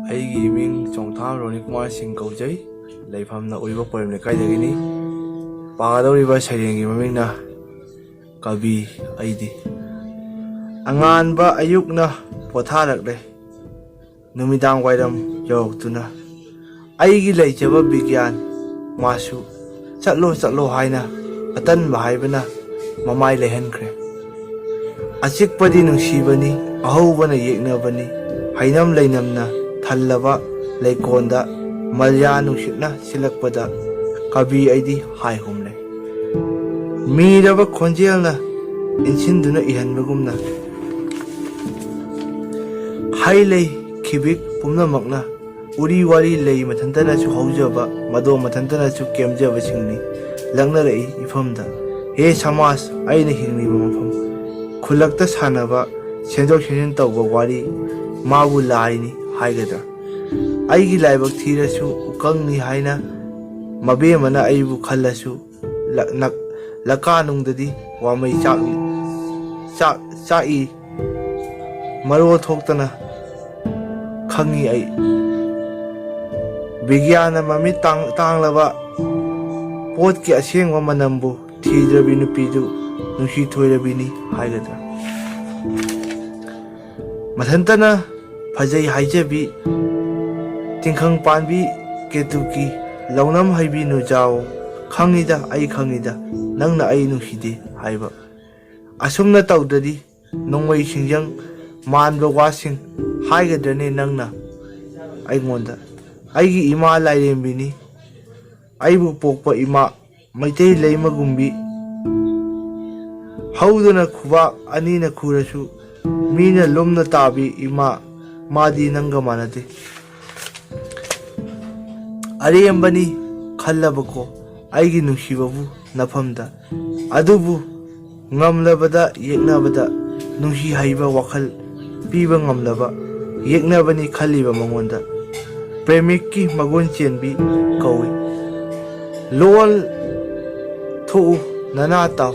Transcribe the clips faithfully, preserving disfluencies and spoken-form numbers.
ꯑꯩꯒꯤ ꯃꯤꯡ ꯆꯣꯡꯊꯥꯝ ꯔꯣꯅꯤꯀꯨꯃꯥꯔ ꯁꯤꯡ ꯀꯧꯖꯩ꯫ ꯂꯩꯐꯝꯅ ꯎꯔꯤꯄꯣꯛ ꯄꯣꯏꯔꯦꯝ ꯂꯩꯀꯥꯏꯗꯒꯤꯅꯤ꯫ ꯄꯥꯒꯗꯧꯔꯤꯕ ꯁꯩꯔꯦꯡꯒꯤ ꯃꯃꯤꯡꯅ ꯀꯕꯤ ꯑꯩꯗꯤ꯫ ꯑꯉꯥꯟꯕ ꯑꯌꯨꯛꯅ ꯄꯣꯊꯥꯔꯛꯂꯦ, ꯅꯨꯃꯤꯗꯥꯡ ꯋꯥꯏꯔꯝ ꯌꯧꯔꯛꯇꯨꯅ꯫ ꯑꯩꯒꯤ ꯂꯩꯖꯕ ꯕꯤꯒ꯭ꯌꯥꯟ ꯃꯥꯁꯨ "ꯆꯠꯂꯣ, ꯆꯠꯂꯣ" ꯍꯥꯏꯅ ꯑꯇꯟꯕ ꯍꯥꯏꯕꯅ ꯃꯃꯥꯏ ꯂꯩꯍꯟꯈ꯭ꯔꯦ꯫ ꯑꯆꯤꯛꯄꯗꯤ ꯅꯨꯡꯁꯤꯕꯅꯤ, ꯑꯍꯧꯕꯅ ꯌꯦꯛꯅꯕꯅꯤ, ꯍꯩꯅꯝ ꯂꯩꯅꯝꯅ ꯊꯜꯂꯕ ꯂꯩꯀꯣꯜꯗ ꯃꯂꯌꯥ ꯅꯨꯡꯁꯤꯠꯅ ꯁꯤꯜꯂꯛꯄꯗ ꯀꯕꯤ ꯑꯩꯗꯤ ꯍꯥꯏ ꯍꯨꯝꯂꯦ꯫ ꯃꯤꯔꯕ ꯈꯣꯟꯖꯦꯜꯅ ꯏꯟꯁꯤꯟꯗꯨꯅ ꯏꯍꯟꯕꯒꯨꯝꯅ, ꯍꯩ ꯂꯩ ꯈꯤꯕꯤꯛ ꯄꯨꯝꯅꯃꯛꯅ ꯎꯔꯤ ꯋꯥꯔꯤ ꯂꯩ ꯃꯊꯟꯇꯅꯁꯨ ꯍꯧꯖꯕ, ꯃꯗꯣ ꯃꯊꯟꯇꯅꯁꯨ ꯀꯦꯝꯖꯕꯁꯤꯡꯅꯤ꯫ ꯂꯛꯅꯔꯛꯏ ꯏꯐꯝꯗ, "ꯍꯦ ꯁꯃꯥꯖ, ꯑꯩꯅ ꯍꯤꯡꯂꯤꯕ ꯃꯐꯝ"꯫ ꯈꯨꯜꯂꯛꯇ ꯁꯥꯟꯅꯕ, ꯁꯦꯝꯗꯣꯛ ꯁꯦꯝꯖꯤꯟ ꯇꯧꯕ ꯋꯥꯔꯤ, ꯃꯥꯕꯨ ꯂꯥꯏꯅꯤ ꯍꯥꯏꯒꯗ꯭ꯔꯥ? ꯑꯩꯒꯤ ꯂꯥꯏꯕꯛ ꯊꯤꯔꯁꯨ ꯎꯀꯪꯅꯤ ꯍꯥꯏꯅ ꯃꯕꯦꯝꯃꯅ ꯑꯩꯕꯨ ꯈꯜꯂꯁꯨ, ꯂ-, ꯅꯛ-, ꯂꯀꯥꯅꯨꯡꯗꯗꯤ ꯋꯥꯃꯩ ꯆꯥꯛꯂꯤ, ꯆꯥꯛ-, ꯆꯥꯛꯏ꯫ ꯃꯔꯣꯜ ꯊꯣꯛꯇꯅ ꯈꯪꯉꯤ ꯑꯩ꯫ ꯕꯤꯒ꯭ꯌꯥꯟꯅ ꯃꯃꯤꯠ ꯇꯥꯡ-, ꯇꯥꯡꯂꯕ ꯄꯣꯠꯀꯤ ꯑꯁꯦꯡꯕ ꯃꯅꯝꯕꯨ ꯊꯤꯗ꯭ꯔꯕꯤ ꯅꯨꯄꯤꯗꯨ ꯅꯨꯡꯁꯤ ꯊꯣꯏꯔꯕꯤꯅꯤ ꯍꯥꯏꯒꯗ꯭ꯔꯥ? ꯃꯊꯟꯇꯅ ꯐꯖꯩ ꯍꯥꯏꯖꯕꯤ ꯇꯤꯡꯈꯪ ꯄꯥꯟꯕꯤ ꯀꯦꯇꯨꯀꯤ ꯂꯧꯅꯝ ꯍꯩꯕꯤ ꯅꯨꯖꯥꯎ, ꯈꯪꯉꯤꯗ, ꯑꯩ ꯈꯪꯉꯤꯗ, ꯅꯪꯅ ꯑꯩ ꯅꯨꯡꯁꯤꯗꯦ ꯍꯥꯏꯕ꯫ ꯑꯁꯨꯝꯅ ꯇꯧꯗ꯭ꯔꯗꯤ ꯅꯣꯡꯃꯩ ꯁꯤꯡꯖꯪ ꯃꯥꯟꯕ ꯋꯥꯁꯤꯡ ꯍꯥꯏꯒꯗ꯭ꯔꯅꯦ ꯅꯪꯅ ꯑꯩꯉꯣꯟꯗ? ꯑꯩꯒꯤ ꯏꯃꯥ ꯂꯥꯏꯔꯦꯝꯕꯤꯅꯤ, ꯑꯩꯕꯨ ꯄꯣꯛꯄ ꯏꯃꯥ ꯃꯩꯇꯩ ꯂꯩꯃꯒꯨꯝꯕꯤ꯫ ꯍꯧꯗꯅ ꯈꯨꯕꯥꯛ ꯑꯅꯤꯅ ꯈꯨꯔꯁꯨ ꯃꯤꯅ ꯂꯨꯝꯅ ꯇꯥꯕꯤ ꯏꯃꯥ, ꯃꯥꯗꯤ ꯅꯪꯒ ꯃꯥꯟꯅꯗꯦ꯫ ꯑꯔꯦꯝꯕꯅꯤ ꯈꯜꯂꯕꯀꯣ ꯑꯩꯒꯤ ꯅꯨꯡꯁꯤꯕꯕꯨ ꯅꯐꯝꯗ꯫ ꯑꯗꯨꯕꯨ ꯉꯝꯂꯕꯗ ꯌꯦꯛꯅꯕꯗ ꯅꯨꯡꯁꯤ ꯍꯩꯕ ꯋꯥꯈꯜ ꯄꯤꯕ ꯉꯝꯂꯕ ꯌꯦꯛꯅꯕꯅꯤ ꯈꯜꯂꯤꯕ ꯃꯉꯣꯟꯗ ꯄ꯭ꯔꯦꯃꯤꯛꯀꯤ ꯃꯒꯨꯟ ꯆꯦꯟꯕꯤ ꯀꯧꯏ꯫ ꯂꯣꯜ ꯊꯣꯛꯎ, ꯅꯅꯥ ꯇꯥꯎ,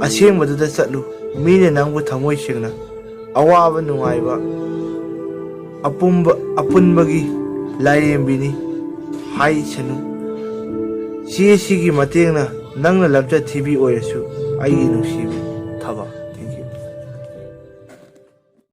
ꯑꯁꯦꯡꯕꯗꯨꯗ ꯆꯠꯂꯨ꯫ ꯃꯤꯅ ꯅꯪꯕꯨ ꯊꯃꯣꯏ ꯁꯦꯡꯅ ꯑꯋꯥꯕ ꯅꯨꯡꯉꯥꯏꯕ ꯑꯄꯨꯝꯕ ꯑꯄꯨꯟꯕꯒꯤ ꯂꯥꯏꯔꯦꯝꯕꯤꯅꯤ ꯍꯥꯏꯁꯅꯨ꯫ ꯆꯦꯁꯤꯒꯤ ꯃꯇꯦꯡꯅ ꯅꯪꯅ ꯂꯝꯆꯠ ꯊꯤꯕꯤ ꯑꯣꯏꯔꯁꯨ, ꯑꯩꯒꯤ ꯅꯨꯡꯁꯤꯕꯤ ꯊꯕꯛ꯫